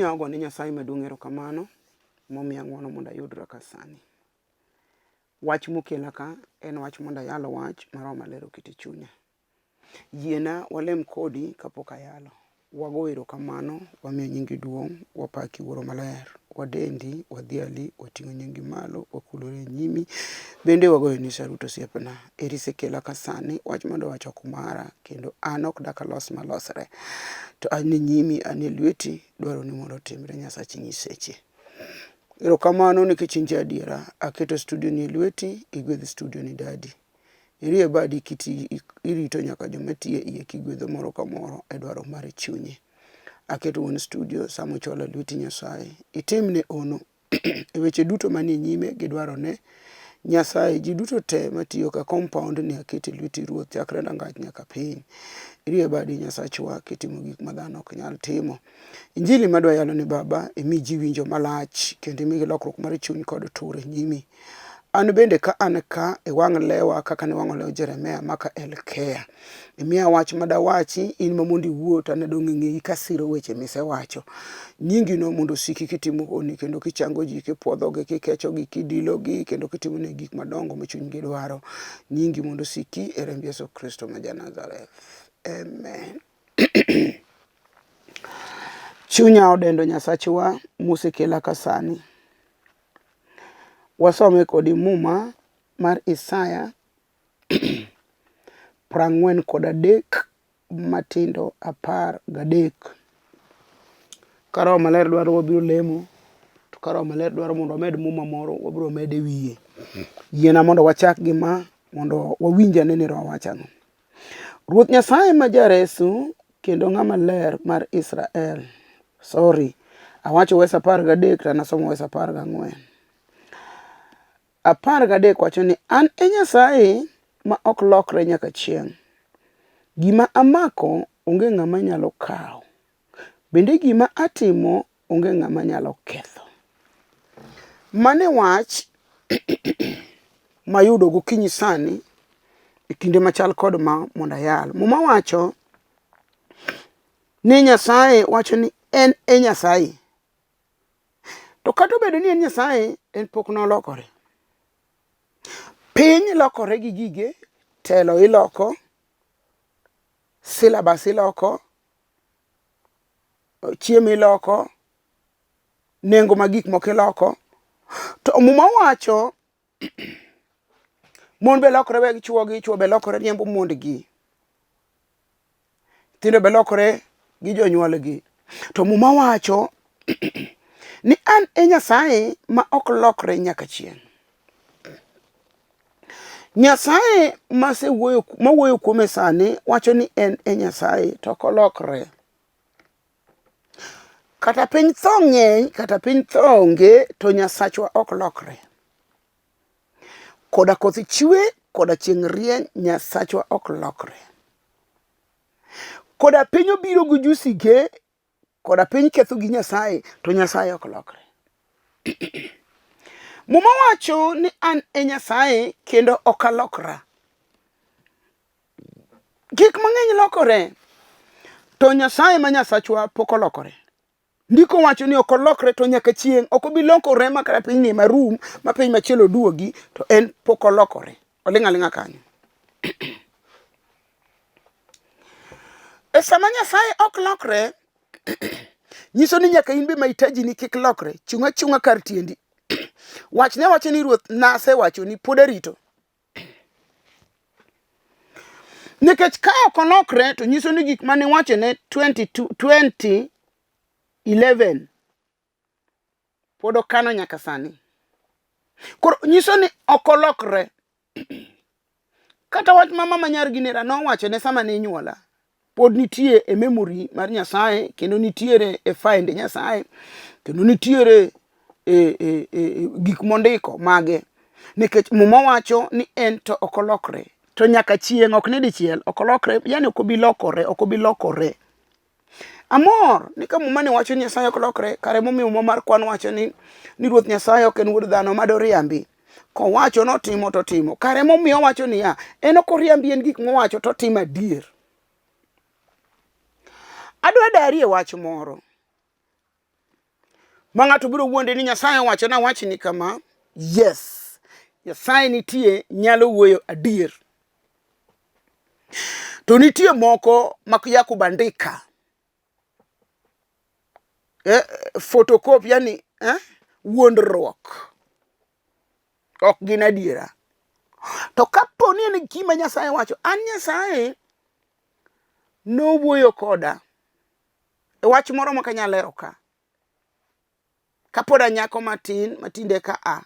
Chunya ogo ne Nyasaye maduong' erokamano momiya ng'wono mondo ayudra ka sani. Wach mokela ka en wach mondo ayal wach ma Roho Maler oketo e chunya. Yiena walem kodi kapok ayalo. Wago erokamano, wamiyo nyingi duong', wapaki Wuoro Maler, wadendi, wadhiali, wating'o nyingi malo, wakulore e nyimi. Bende wagoyoni sarut osiepna. Eri isekela ka sani, wach mondo wach ok mara, kendo an ok dak alos malosre. To an e nyimi, an e lweti, dwaroni mondo otimre Nyasach nyiseche. Erokamano nikech in ja adiera. Aketo studio ni e lweti, igwedh studio ni dadi. Irie badi kiti irito nyaka joma tiyo e iye kigwedho moro ka moro e dwaro mar chunye. Aketo wuon studio Sam Ochola e lweti Nyasaye. Itimne ono e weche duto manie nyime gi dwarone. Nyasaye ji duto te matiyo ka compound ni aketo e lweti Ruoth chakre rangach nyaka piny. Irie badi Nyasachwa kitimo gik ma dhano ok nyal timo. Injili madwa yalo ni Baba imi ji winjo malach kendo imigi lokruok mar chuny kod tur e nyimi. An bende ka an ka e wang' lewa kaka ne wang'o lew Jeremia maka Elkea. Imiya wach madawachi in ma mondo iwuo to an adong' e ng'eyi kasiro weche misewacho. Nyingino mondo osiki kitimo honni kendo kichango ji, kipuodhogi, kikechogi, kidilogi kendo kitimonegi gik madongo ma chunygi dwaro. Nyingi mondo osiki e remb Yesu Kristo ma ja Nazareth. Amen. Chunya odendo Nyasachwa mosekela ka sani. Wasome kodi Muma mar Isaya 43 matindo 13. Ka Roho Maler dwaro wabiro lemo, to ka Roho Maler dwaro mondo wamed Muma moro wabiro medo e wiye. Yiena mondo wachak gi ma mondo wawinj ane ni Roho wacho ang'o. Ruoth Nyasaye ma jaresu kendo ng'ama ler mar Israel. Sorry, awacho wes 13 to an asomo wes 14. 13 wacho ni an e Nyasaye ma ok lokre nyaka chieng'. Gima amako onge ng'ama nyalo kawo. Bende gima atimo onge ng'ama nyalo ketho. Mane wach mayudo gokinyi sani e kinde machal kod ma mondo ayal. Muma wacho ni Nyasaye wacho ni en e Nyasaye. To kata obedo ni en Nyasaye, en pok nolokore. Piny lokore gi gige, telo iloko, syllabus iloko, chiemo iloko, nengo mag gik moko iloko. To Muma wacho mon be lokore weg chuogi, chuo be lokore riembo mondgi. Nyithindo be lokore gi jonyuolgi. To Muma wacho ni an e Nyasaye ma ok lokre nyaka chieng'. Nyasaye masewuoyo mawuoyo kuome sani wacho ni en e Nyasaye to ok olokre. Kata piny tho ng'eny, kata piny tho onge, to Nyasachwa ok lokre. Koda koth chwe, koda chieng' rieny, Nyasachwa ok lokre. Koda piny obiro gi jusige, koda piny ketho gi Nyasaye, to Nyasaye ok lokre. Muma wacho ni an e Nyasaye kendo ok alokra. Gik mang'eny lokore, to Nyasaye ma Nyasachwa pok olokore. Ndiko wacho ni ok olokre to nyaka chieng' ok obi lokore ma kata pinyni ema rum ma piny machielo duogi to en pok olokore. Oling' aling'a kanyo. E sama Nyasaye ok lokre, nyiso ni nyaka in be mahitaji ni kik lokre. Chung' achung'a kar tiendi. Wachne awacha ni Ruoth nasewachoni pod arito. Nikech ka ok olokre to nyiso ni gik mane iwachone 2011 pod okano nyaka sani. Koro nyiso ni ok olokre. Kata wach ma mama nyar ginera nowachone sama ne inyuola pod nitie e memory mar Nyasaye kendo nitiere e find Nyasaye kendo nitiere e, e, e, gik mondiko mage nikech Muma wacho ni en to ok olokre to nyaka chieng' ok ni dichiel ok olokre yani ok obi lokore ok obi lokore Amor ni ka Muma ni wacho ni Nyasaye ok lokre, kare momiyo Muma mar kwan wacho ni ni Ruoth Nyasaye ok en wuod dhano ma doriambi. Kowacho notimo to timo. Kare momiyo owacho niya, en ok oriambi en gik mowacho to otimo adier. Adwa dari e wach moro. Ma ng'ato biro wuonde ni Nyasaye owacho na wachni kama. Yes, Nyasaye nitie, nyalo wuoyo adier. To nitie moko ma ya kubandika. Photocopy, yani wuondruok. Ok gin adiera. To kapo ni en gima Nyasaye wacho, an Nyasaye nowuoyo koda e wach moro ma ok anyal lero ka. Kapod anyako matin matinde ka a.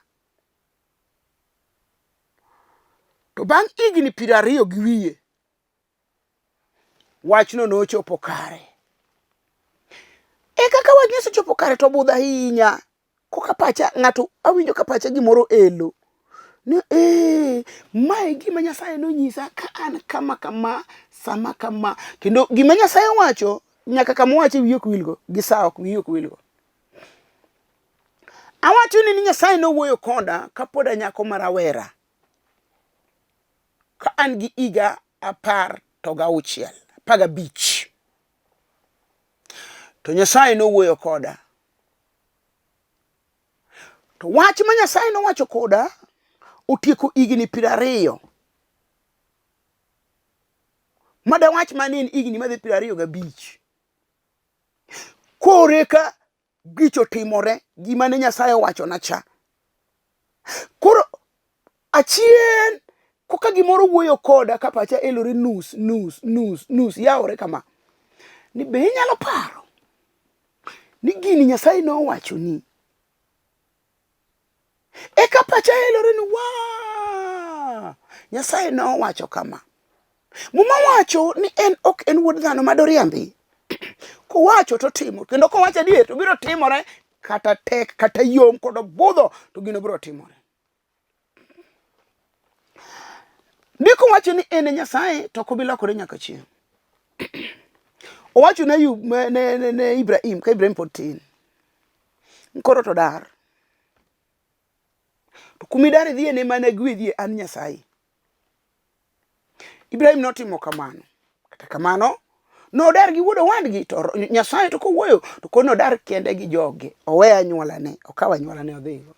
To bang' higni 20 gi wiye, wachno nochopo kare. E kaka wachno osechopo kare to budho ahinya. Koka pacha ng'ato awinjo ka pacha gimoro elo. Ni ee, mae gima Nyasaye nonyisa ka an kama kama, sama kama. Kendo gima Nyasaye owacho nyaka kama owache wiyi ok wilgo, gi sa ok wiyi ok wilgo. Awacho ni Nyasaye nowuoyo koda kapod anyako ma rawera. Ka an gi higa 16, 15. To Nyasaye nowuoyo koda. To wach ma Nyasaye nowacho koda otieko higni 20. Madawach mane en higni madhi 25. Kore ka gicho timore gima ne Nyasaye owachona cha. Koro achien koka gimoro wuoyo koda ka pacha elore nus nus nus nus yawore kama. Ni be inyalo paro ni gini Nyasaye nowachoni. Eka pacha elore ni waa, Nyasaye nowacho kama. Muma wacho ni en ok en wuod dhano ma doriambi. Kowacho to timo, kendo kowacho adier to biro timore kata tek kata yom kod obudho to gino biro timore. Ndiko wacho ni en e Nyasaye to ok obi lokore nyaka chieng'. Owacho ne Ayub, ne Ibrahim ka Ibrahim pod tin. Koro to dar. To kuma idar idhiye ne mana gwedhie an Nyasaye. Ibrahim notimo kamano. Kata kamano, nodar gi wuod owadgi to Nyasaye to kowuoyo to koro nodar kende gi joge. Owe anyuolane, okaw anyuolane odhigo.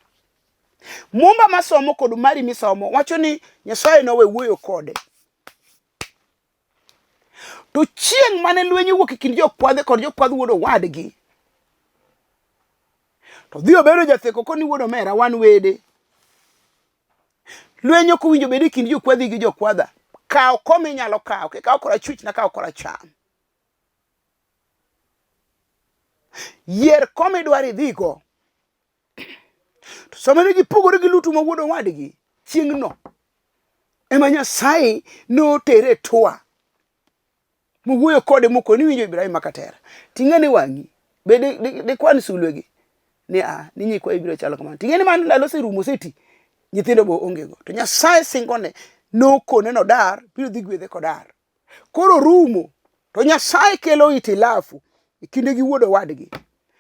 Mumba masomo kod mari misomo wacho ni Nyasaye nowe wuoyo kode. To chieng' mane lweny owuok e kind jokwadhe kod jokwadh wuod owadgi, to dhi obedo jatheko koni wuod omera wan wede. Lweny ok owinjo bed e kind jokwadhi gi jokwadha. Kaw koma inyalo kawo, kikawo korachwich nakaw koracham. Yier koma idwaro idhigo. To sama ne gipogore gi Lutu ma wuod owadgi, chieng'no ema Nyasaye notere e tua mowuoyo kode mokoni winjo Ibrahim Makatera. Ting'ane wang'i, be dikwan sulwegi ni a ni nyikwayi biro chalo kamano. Ting'e ni mano ndalo oserumo oseti, nyithindo be ongego. To Nyasaye singone nokone nodar, biro dhi gwedhe kodar. Koro rumo to Nyasaye kelo itilafu e kinde gi wuod owadgi.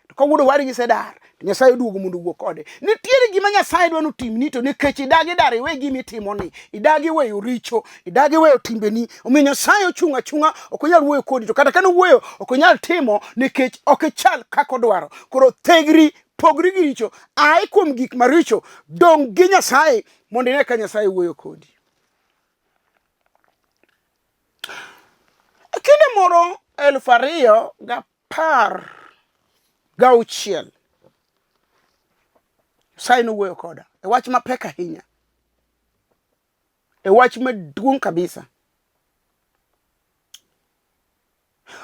To ka wuod owadgi sedar, to Nyasaye oduogo mondo owuo kode. Nitiere gima Nyasaye dwa notimni to nikech idagi dar iwe gima itimoni, idagi weyo richo, idagi weyo timbeni, omiyo Nyasaye ochung' achung'a ok onyal wuoyo kodi to kata ka nowuoyo ok onyal timo nikech ok ichal kaka odwaro. Koro thegri, pogri gi richo, ae kuom gik maricho, dong' gi Nyasaye mondo ine ka Nyasaye wuoyo kodi. E kinde moro 2016, Nyasaye nowuoyo koda e wach mapek ahinya, e wach maduong' kabisa.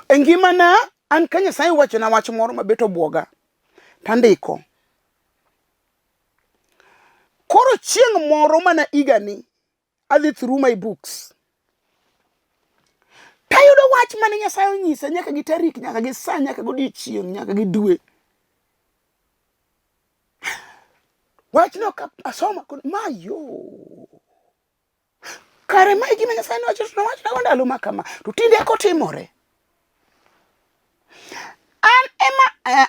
E ngimana an ka Nyasaye owachona wach moro mabet obwoga, tandiko. Koro chieng' moro mana higani adhi through my books tayudo wach mane Nyasaye onyisa nyaka gi tarik, nyaka gi sa, nyaka godiechieng', nyaka gi dwe. Wachno ka asoma mayo kare mae gima Nyasaye nowacho to nowachna ndalo ma kama to tinde eko timore. An ema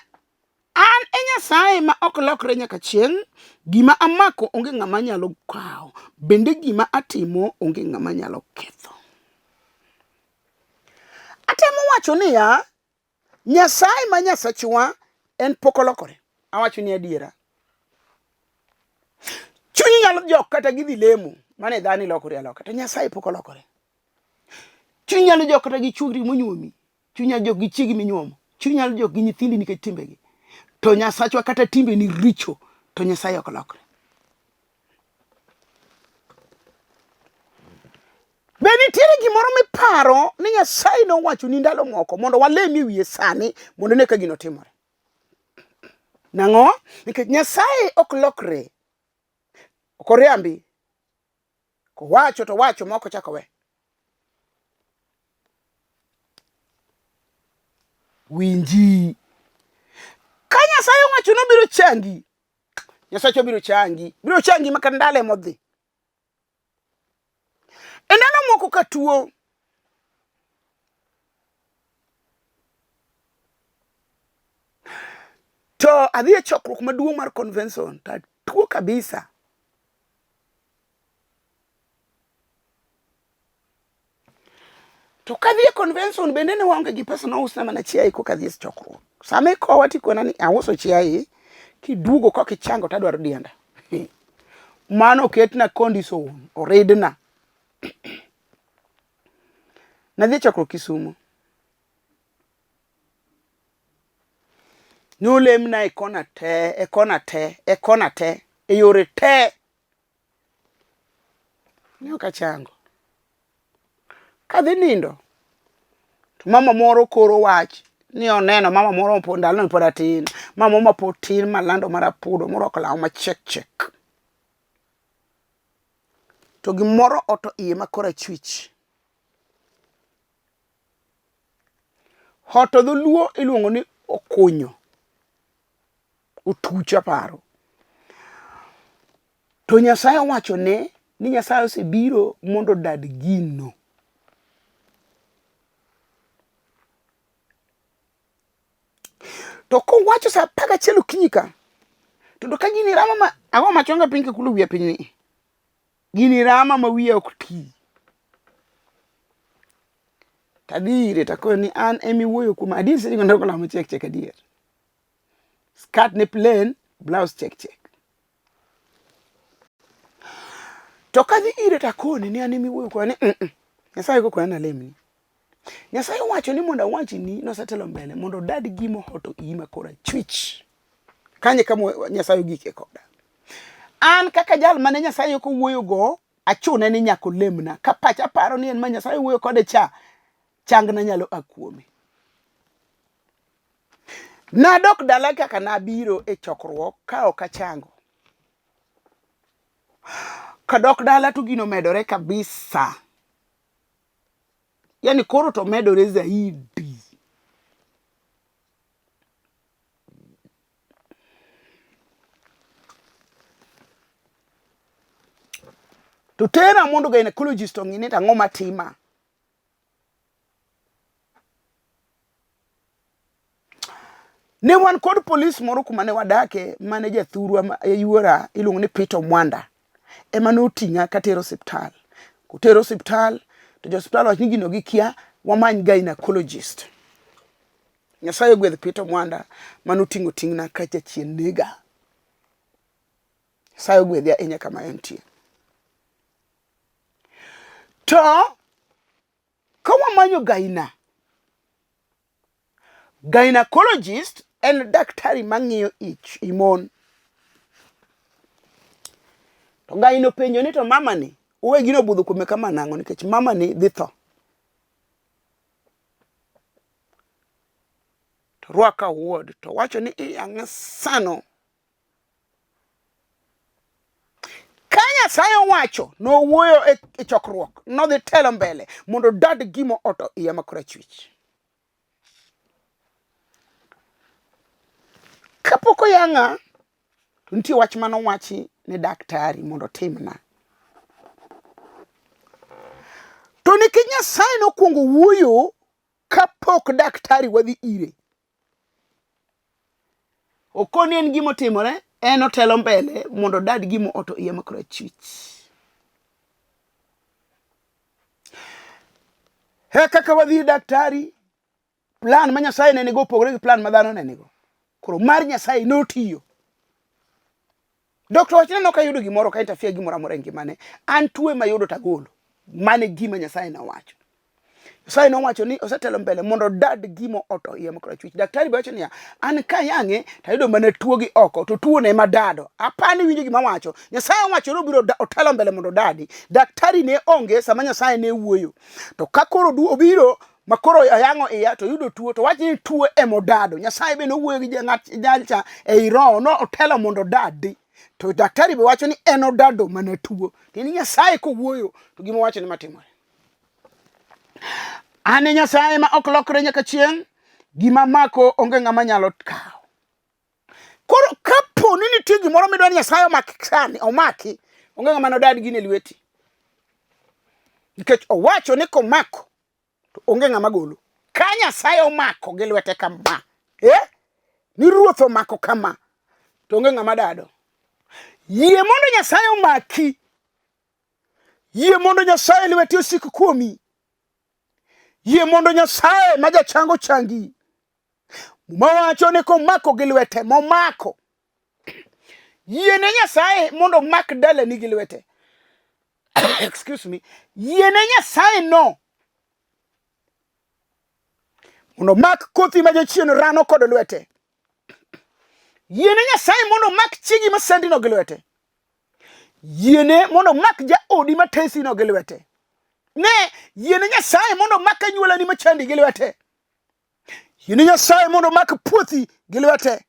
An e Nyasaye ma ok lokre nyaka chieng'. Gima amako onge ng'ama nyalo kawo, bende gima atimo onge ng'ama nyalo ketho. Atemo wacho niya, Nyasaye ma Nyasachwa en pok olokore. Awacho ni adiera. Chunyi nyalo jok kata gidhi lemo, mane dhano ilokori aloka, to Nyasaye pok olokore. Chunyi nyalo jok kata gi chuori monyuomi, chunyi nyalo jok gi chiegi minyuomo, chunyi nyalo jok gi nyithindi nikech timbegi. To Nyasachwa kata timbeni richo, to Nyasaye ok lokre. Be nitiere gimoro miparo ni Nyasaye nowachoni ndalo moko mondo walem e wiye sani mondo ne ka gino timore? Nang'o? Nikech Nyasaye ok lokre. Ok oriambi. Kowacho to wacho moko chako we. Winji. Ka Nyasaye owacho nobiro changi, Nyasaye obiro changi. Biro changi maka ndalo emodhi. E ndalo moko ka tuo to adhi e chokruok maduong' mar convention to atuo kabisa. To kadhi e convention bende ne waonge gi pesa nousna mana chiaye koka adhi e chokruok. Sama ikowa tikona ni auso chiaye kiduogo kok ichango to adwaro dienda. Mano oketna condition, oridna. Nadhi e chokruok Kisumo. Nolemna e kona te, e kona te, e kona te, e yore te. Ne ok achango. Kadhi nindo to mama moro koro wach ni oneno mama moro po ndalono pod atin, mama moro mapod tin malando mar apudo morwako law machek chek. To gimoro oto iye ma korachwich. Hoto dholuo iluongo ni okunyo. Otuch aparo. To Nyasaye owacho ne ni Nyasaye osebiro mondo odad gino. To kowacho saa 11 okinyi ka, to ka gini rama ma ago machonga piny kakulo wiya piny ni. Gini rama ma wiya ok ti. Tadhi ire takoyo ni an emiwuoyo kuoma adier seche go narwako law machiek chiek adier. Skirt ne plain, blouse check check. To kadhi ire takone ni an emiwuoyo kuoma ni mm -mm. Nyasaye kokona nalemni. Nyasaye owacho ni mondo awachni nosetelo mbele mondo odad gima ohoto iyi ma korachwich. Kanye kama Nyasaye ogike koda. An kaka jal mane Nyasaye ok owuoyogo, achune ni nyaka olemna. Ka pacha paro ni en ma Nyasaye wuoyo kode cha, changna nyalo a kuome. Nadok dala kaka nabiro e chokruok ka ok achango. Kadok dala to gino medore kabisa. Yani koro to medore zaidi. To tera mondo gynecologist ong'i ni to ang'o matima. Ne wan kod polis moro kuma ne wadake mane jathurwa yuora iluongo ni Peter Mwanda ema noting'a katero osiptal. Kotero osiptal to jo osiptal wacho ni gino gikia wamany gynecologist. Nyasaye ogwedh Peter Mwanda manoting'o ting'na ka jachien nega. Nyasaye ogwedhe ahinya kama entie. To ka wamanyo gyna, gynecologist en daktari mang'iyo ich i mon. To gyna openjo ni to mama ni uwe gino obudho kuome kama nang'o nikech mama ni dhi tho. To rwaka ward to wacho ni iyang'e sano. Ka Nyasaye owacho nowuoyo e, e chokruok nodhi telo mbele mondo dad gima oto iye ma korachwich. Kapok oyang'a to nitie wach mane owachi ne daktari mondo otimna. To nikech Nyasaye nokwongo wuoyo kapok daktari wadhi ire, Okoni en gima otimore, en otelo mbele mondo odad gima oto iye ma korachwich. He kaka wadhi daktari, plan ma Nyasaye ne nigo opogore gi plan ma dhano ne nigo. Koro mar Nyasaye notiyo. Dokta wachna nok ayudo gimoro ka interfere gimoro amora e ngimane. An tuo ema ayudo to agolo. Mano e gima Nyasaye nowacho. Nyasaye nowacho ni osetelo mbele mondo odad gima oto iye makorachwich. Daktari be wacho niya, an kayang'e to ayudo mana tuo gi oko to tuo ne ema dado. Apani winjo gima awacho. Nyasaye owacho ni obiro otelo mbele mondo odadi. Daktari ne onge sama Nyasaye ne wuoyo. To ka koro obiro ma koro ayang'o iya to yudo tuo to wach ni tuo ema odado. Nyasaye be nowuoyo gi jang'at jalcha ei roho no otelo mondo odadi. To daktari be wacho ni en odado mana tuo. Tiende ni Nyasaye kowuoyo to gima owacho ni matimore. An e Nyasaye ma ok lokre nyaka chieng', gima mako onge ng'ama nyalo kawo. Koro kapo ni nitie gimoro midwa ni Nyasaye omak sani, omaki, onge ng'ama nodad gini e lweti. Nikech owacho ni komako to onge ng'ama golo. Ka Nyasaye omako gi lwete kama, eh? Ni ruoth omako kama, to onge ng'ama dado. Yie mondo Nyasaye omaki. Yie mondo Nyasaye lwete osik kuomi. Yie mondo Nyasaye ma jachango changi. Muma wacho ni komako gi lwete momako. Yie ne Nyasaye mondo omak dalani gi lwete. Excuse me. Yie ne Nyasaye no mondo omak kothi ma jachien rano kod lwete. Yie ne Nyasaye mondo omak chiegi ma sandino gi lwete. Yiene mondo omak jaodi ma tesino gi lwete. Ne, yiene Nyasaye mondo omak anyuolani machandi gi lwete. Yiene Nyasaye mondo omak puothi gi lwete.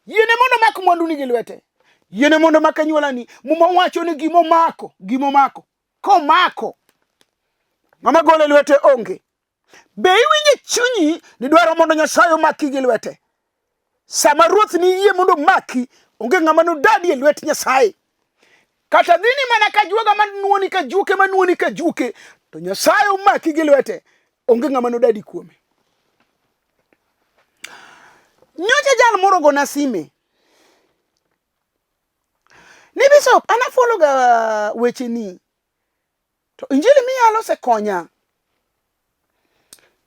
Yiene mondo omak mwanduni gi lwete. Yiene mondo omak anyuolani. Muma wacho ni gima omako, gima omako. Komako, ng'ama gole lwete onge. Be iwinjo e chunyi ni dwaro mondo Nyasaye omaki gi lwete? Sama Ruoth ni yie mondo omaki, onge ng'ama nodadi e lwet Nyasaye. Kata dhini mana ka juoga manuoni ka juke manuoni ka juke, to Nyasaye omaki gi lwete, onge ng'ama nodadi kuome. Nyocha jal moro ogona sime ni Bishop, an afollow ga wecheni To injili miyalo osekonya.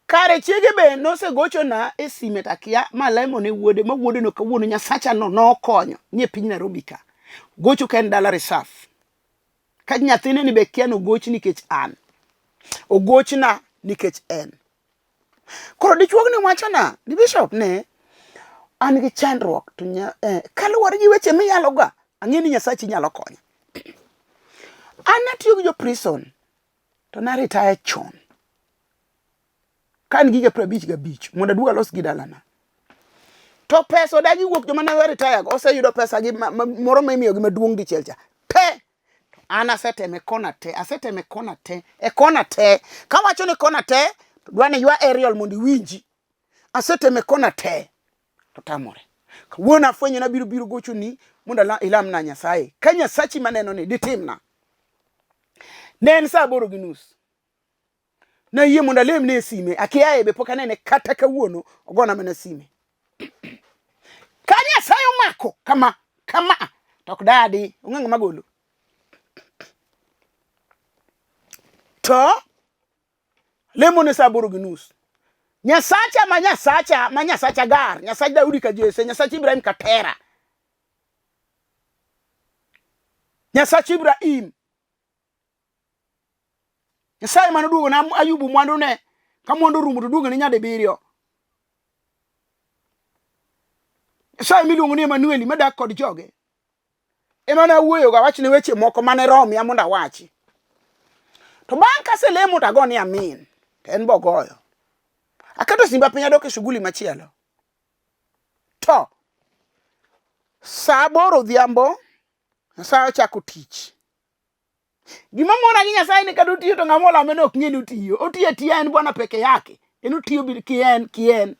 Kare chiege be nosegochona e sime to akia ma lemo ne wuode ma wuode no kawuono Nyasacha no nokonyo nie piny Nairobi ka. Gocho ka en dala Reserve. Ka nyathine ni be kia nogoch nikech an. Ogochna nikech en. Koro dichuogni wachona ni Bishop ne an gi chandruok to nya, kaluwore gi weche miyaloga ang'e ni Nyasachi nyalo konya. An natiyo gi jo prison to na retire chon ka an gi higa 55 mondo aduog alos gi dalana. To pesa odagi wuok joma ne retire go oseyudo pesa gi moro ma imiyogi maduong' dichiel cha te. An aseteme kona te, aseteme kona te, e kona te. Kawacho ni kona te, to dwa ni ywa aerial mondo iwinji. Aseteme kona te, to tamore. Kawuono afwenyo nabiro biro gochoni mondo ilamna Nyasaye. Ka Nyasachi maneno ni ditimna. Ne en saa 8:30. Nayie mondo alemne e sime. Akiaye be pok anene kata kawuono ogona mana sime. Ka Nyasaye omako kama kama to ok dadi onge ng'ama golo. To lemo ne saa 8:30. Nyasacha ma Nyasacha ma Nyasacha Gar, Nyasach Daudi ka Jesse, Nyasach Ibrahim ka Tera. Nyasach Ibrahim. Nyasaye mane oduogo na Ayubu mwandune ka mwandu orumo to oduogo ne nyadibiriyo. Nyasaye miluongo ni Emanueli madak kod joge. Ema ne awuoyogo awachne weche moko mane romia mondo awachi. To bang' kaselemo to ago ni amin. To en bogoyo. Aketo simba piny adok e shughuli machielo. To saa 8 odhiambo Nyasaye ochako tich. Gima mora gi Nyasaye ni kata otiyo to ng'ama olame no ok ng'e ni otiyo. Otiyo atiya en bwana peke yake. En otiyo kien kien.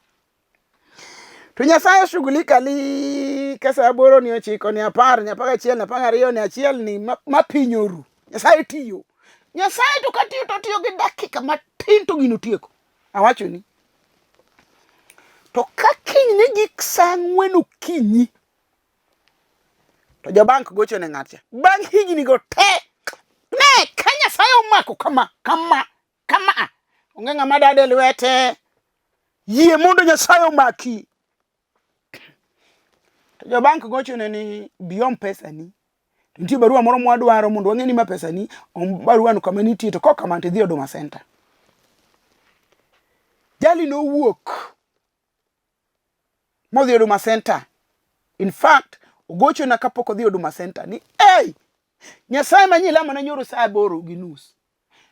To Nyasaye oshughulika li ka saa 8 ni 9 ni 10 ni 11 ni 12 ni 1 ni ma piny oru. Nyasaye tiyo. Nyasaye to katiyo to otiyo gi dakika matin to gino tieko. Awachoni. To ka kinyne gik saa 4 okinyi to jobank gocho ne ng'atcha bang' higni go te ne ka Nyasaye omako kama kama kama onge ng'ama dade lwete. Yie mondo Nyasaye omaki. To jo bank gochone ni bi om pesani. To nitie barua moro mwadwaro mondo wang'e ni ma pesani, om barua no kama nitie to kok kamano to idhi Huduma Center. Jali nowuok modhi Huduma Center. In fact, ogochona kapok odhi Huduma Center ni hey, Nyasaye ma nyilamo ne nyoro saa 8:30.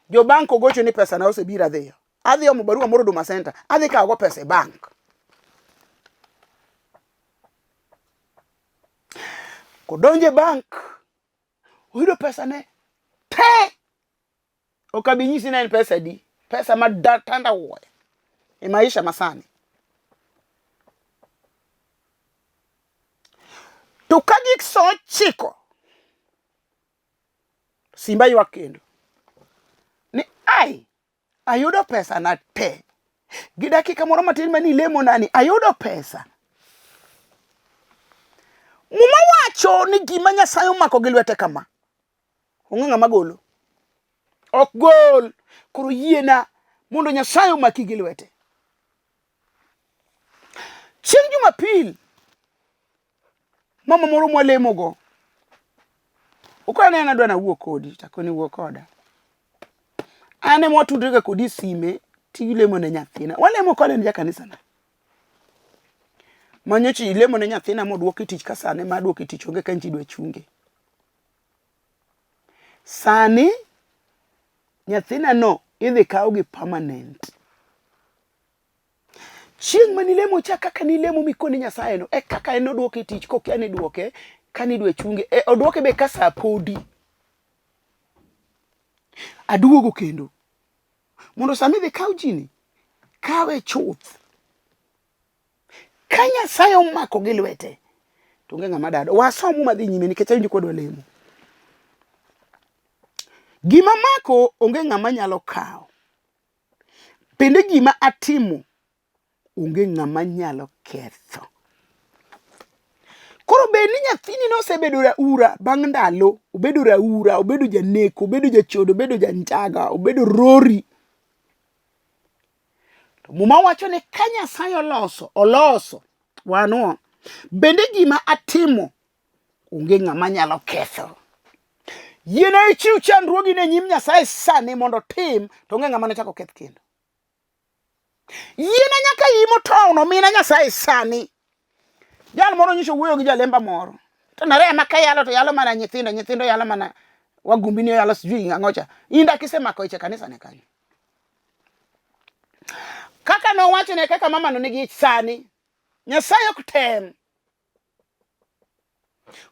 Jo bank ogocho ni pesa na osebiro adhiyo. Adhi omo barua moro Huduma Center, adhi kawo go pesa e bank. Kodonjo e bank, oyudo pesa ne te. Ok abi nyisi ni en pesa adi, pesa ma tanda wuoya e maisha masani. To ka gik so ochiko, simba ywak kendo ni ai, ayudo pesa na te gi dakika moro matin mane ilemo nani, ayudo pesa. Muma wacho ni gima Nyasaye omako gi lwete kama, onge ng'ama golo, ok gol. Koro yiena mondo Nyasaye omaki gi lwete. Chieng' Jumapil, mama moro mwalemogo okona ni an adwa nawuo kodi, to akoni wuo koda. An ema watudrega kodi e sime tilemo ne nyathina. Walemo kode en jakanisana. Ma nyocha ilemo ne nyathina modwoki tich ka sane ma dwoki tich onge ka nchi idwa chunge. Sani nyathina no idhi kaw gi permanent. Chieng' ma nilemo cha kaka nilemo mikoni Nyasaye no e kaka en nodwoke tich kokia ni dwoke ka nidwa chunge e, odwoke be ka saa podi. Aduogo kendo mondo sama idhi kaw jini kawe chuth. Ka Nyasaye omako gi lwete to onge ng'ama dado. Wasomo madhi nyime nikech awinjo kodwa lemo. Gima mako onge ng'ama nyalo kawo. Bende gima atimo onge ng'ama nyalo ketho. Koro bed ni nyathini nosebedo raura bang' ndalo, obedo raura, obedo janeko, obedo jachodo, obedo janjaga, obedo rori. To Muma wacho ni ka Nyasaye oloso, oloso. Wanwo. Bende gima atimo onge ng'ama nyalo ketho. Yiena ichiw chandruogi ne nyim Nyasaye sani mondo otim, to onge ng'ama nochak oketh kendo. Yiena nyaka iyi motowno mina Nyasaye sani. Jal moro nyiso wuoyo gi jalemba moro. To nare ema ka yalo to yalo mana nyithindo, nyithindo yalo mana wagumbini yalo sijui ang'o cha. In dak isemako ich e kanisa ne kanyo. Kaka nowachone kaka mama no nigi ich sani. Nyasaye ok tem.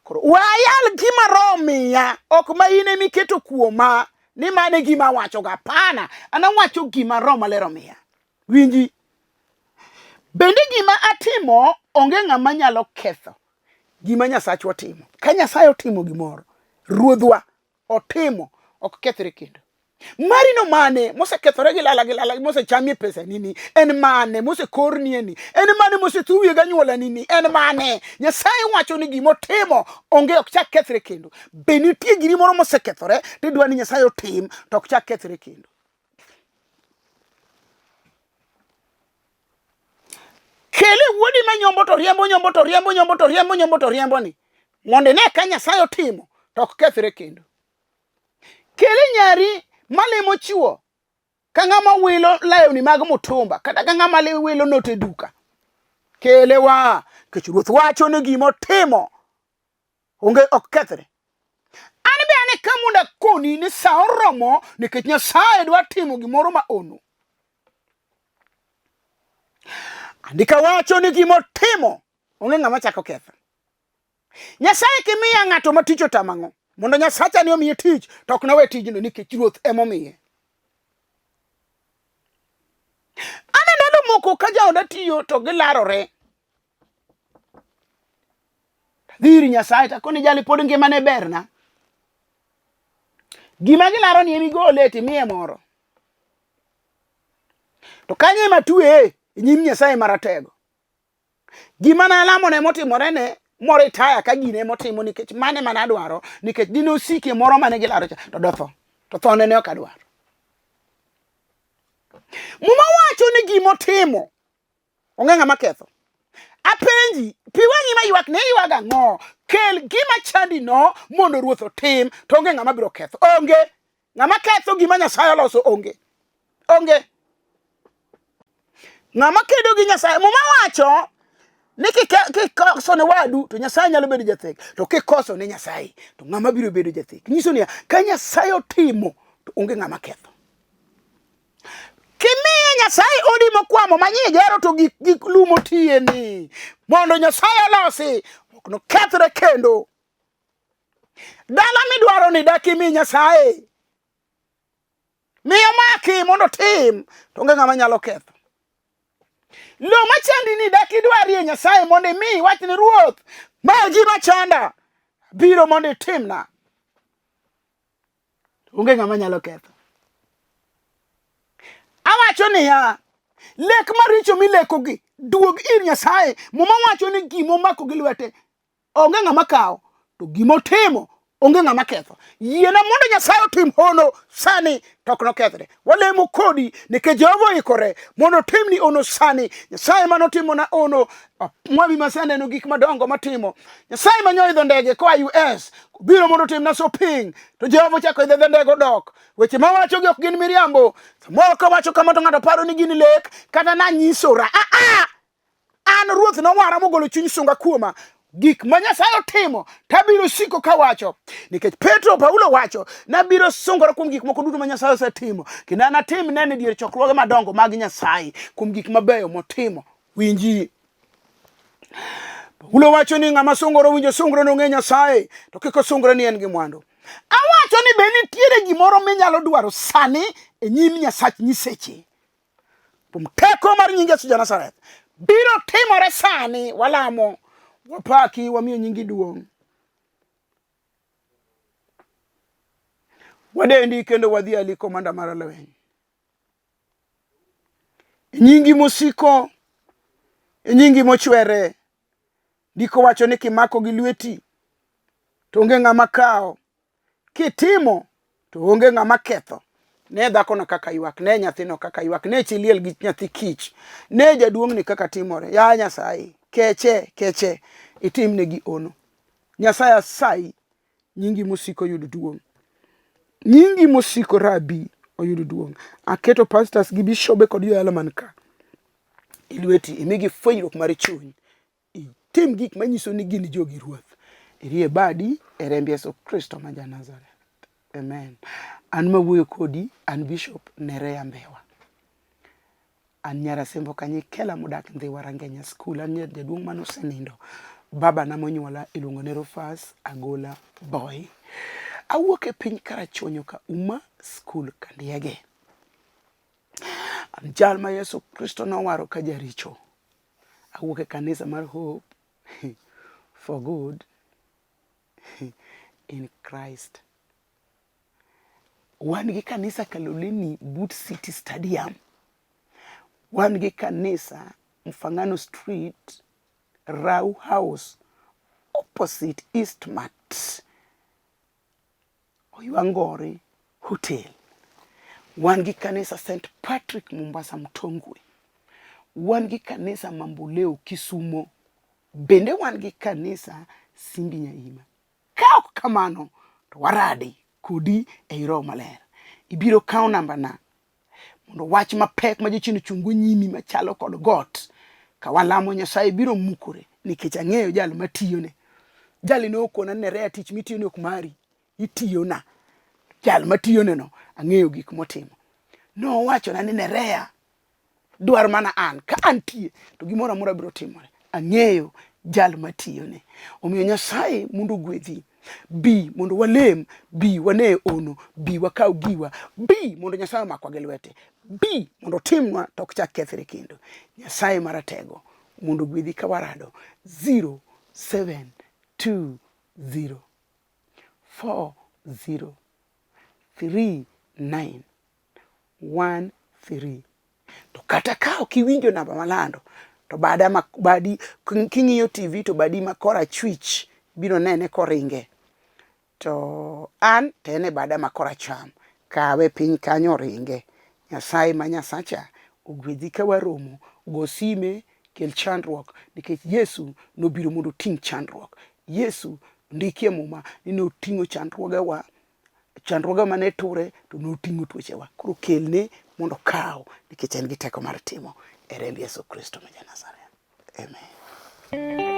Koro wayal gima Roho miya, ok ma in ema iketo kuoma ni mano e gima awachoga. Hapana, an awacho gima Roho Maler omiya. Winji. Bende gima atimo onge ng'ama nyalo ketho gima Nyasachwa timo. Ka Nyasaye otimo gimoro, Ruodhwa otimo ok kethre kendo. Mari no mane mosekethore gi lala gi lala mosechamie pesa nini en mane mosekornie ni en mane mosethuwie gi anyuola nini en mane Nyasaye wacho ni gimotimo onge ok chak kethre kendo. Be nitie giri moro mosekethore tidwa ni Nyasaye otim to ok chak kethre kendo. Kele wuodi ma nyombo to riembo nyombo to riembo nyombo to riembo nyombo to riembo ni mondo ine ka Nyasaye otimo to ok kethre kendo. Kele nyari malemo chuo ka ng'ama wilo lewni mag mutumba kata ka ng'ama wilo note e duka. Kele wa nikech Ruoth wacho ni gima otimo onge ok kethre. An be an e ka mondo akoni ni sa oromo nikech Nyasaye dwa timo gimoro ma ono. Andika wacho ni gima otimo onge ng'ama chako ketho. Nyasaye kimiya ng'ato ma tich otamo ang'o? Mondo Nyasacha ni omiye tich to ok nowe tijno nikech Ruoth emomiye. Ane ndalo moko ka jaoda tiyo to gilarore. Dhi ir Nyasaye to akoni jali pod ngimane berna. Gima gilaro ni emigole timiye moro. To kanyo ema tueye e nyim Nyasaye Maratego. Gima nalamo ne motimore ne moritaya ka gine motimo nikech mane mana adwaro nikech dine osikie moro mane gilaro cha to dotho to thone ne ok adwaro. Muma wacho ni gimotimo onge ng'ama ketho. Apenji, pi wang'i ma ywak ne ywag ang'o? Kel gima chandi no mondo ruoth otim, to onge ng'ama biro ketho. Onge. Ng'ama ketho gima Nyasaye oloso onge. Onge. Ng'ama kedo gi Nyasaye, Muma wacho ni kikoso ne wadu to Nyasaye nyalo bedo jathek, to kikoso ne Nyasaye to ng'ama biro bedo jathek. Nyiso niya, ka Nyasaye otimo to onge ng'ama ketho. Kimiye Nyasaye odi mokwamo manyie gero to gik gik lum otiye ni mondo Nyasaye olosi ok nokethre kendo. Dala midwaro ni dak imi Nyasaye. Miyo maki mondo otim to onge ng'ama nyalo ketho. Lo machandi ni dak idwarie Nyasaye mondo imi wach ni Ruoth, ma e gima chanda biro mondo itimna. Onge ng'ama nyalo ketho. Awacho niya, lek maricho milekogi duog ir Nyasaye. Muma wacho ni gima omako gi lwete onge ng'ama kawo, to gima otimo onge ng'ama ketho. Yiena mondo Nyasaye otim hono sani to ok nokethre. Walemo kodi nikech Jehova oikore mondo otimni ono sani. Nyasaye mane otimona ono, mwami maseneno gik madongo matimo. Nyasaye ma nyoidho ndege koa US biro mondo otimna shopping to Jehova ochako idho dho ndege odok. Weche mawachogi ok gin miriambo. Samoro kawacho kama to ng'ato paro ni gin lek kata nanyisora. Ah ah! An Ruoth nowara mogolo chuny sunga kuoma. Gik ma Nyasaye otimo tabiro siko kawacho nikech Petro Paulo wacho nabiro sungora kuom gik moko duto ma Nyasaye osetimo kendo anatim neno e dier chokruoge madongo mag Nyasaye kuom gik mabeyo motimo. Winji. Paulo wacho ni ng'ama sungore owinjo sungre nong'e Nyasaye to kik osungre ni en gi mwandu. Awacho ni be nitiere gimoro minyalo dwaro sani e nyim Nyasach nyiseche Kuom teko mar nying Yesu ja Nazareth, biro timore sani. Walamo, wapaki, wamiyo nyingi duong'. Wadendi kendo wadhi ali komanda mar lweny. E nyingi mosiko, e nyingi mochwere, ndiko wacho ni kimako gi lweti to onge ng'ama kawo. Kitimo to onge ng'ama ketho. Ne dhakono kaka ywak, ne nyathino kaka ywak, ne chi liel gi nyathi kich, ne jaduong'ni kaka timore. Ya Nyasaye, keche, keche, itimnegi ono. Nyasaye asayi, nyingi mosiko yud duong'. Nyingi mosiko Rabi oyud duong'. Aketo pastors gi bishobe kod joyalo man ka e lweti, imigi fwenyruok mar chuny. Itim gik manyiso ni gin jogi Ruoth. Irie badi e remb Yesu Kristo ma ja Nazareth. Amen. An mawuoyo kodi, an Bishop Nerea Mbewa. An nyar Asembo Kanyikela modak Ndhiwa Rangenya School. An nyar jaduong' mane osenindo. Baba na monyuola iluongo ni Rufus Agola Boy. Awuok e piny Karachuonyo ka Uma School Kandiege. An jal ma Yesu Kristo nowaro ka jaricho. Awuok e kanisa mar Hope for Good in Christ. Wan gi kanisa Kaloleni but City Stadium. Wan gi kanisa Mfangano Street, Rau House, opposite Eastmart. Oywangore Hotel. Wan gi kanisa St. Patrick Mombasa Mtongwe. Wan gi kanisa Mamboleo Kisumo. Bende wan gi kanisa Simbi Nyaima. Ka ok kamano to waradi kodi ei Roho Maler. Ibiro kawo nambana mondo wach mapek ma jachien ochungo nyimi machalo kod got ka walamo Nyasaye biro mukore nikech ang'eyo jal matiyone. Jali ne okona ni Nerea tich mitiyone ok mari, itiyona. Jal matiyoneno ang'eyo gik motimo. Nowachona ni Nerea dwar mana an ka antie to gimoro amora biro timore ang'eyo jal matiyone omiyo nyasaye mondo ogwedhi bi mondo walem bi wane ono bi wakaw giwa bi mondo nyasaye omakwa gi lwete bi mondo otimnwa to ok chak kethre kendo nyasaye maratego mondo ogwedhi ka warado 0720 40 39 1 3 to kata ka ok iwinjo namba malando to bada ma badi king'iyo TV to badi ma korachwich biro nene koringe to an to en e bada ma koracham kawe piny kanyo oringe. Nyasaye ma Nyasacha ogwedhi ka waromo, go sime Kel chandruok nikech Yesu nobiro mondo oting' chandruok. Yesu ndikie muma ni noting'o chandruogewa, chandruoge mane ture to noting'o tuochewa. Koro kelne mondo okaw nikech en gi teko mar timo e remb Yesu Kristo ma ja Nazareth. Amen.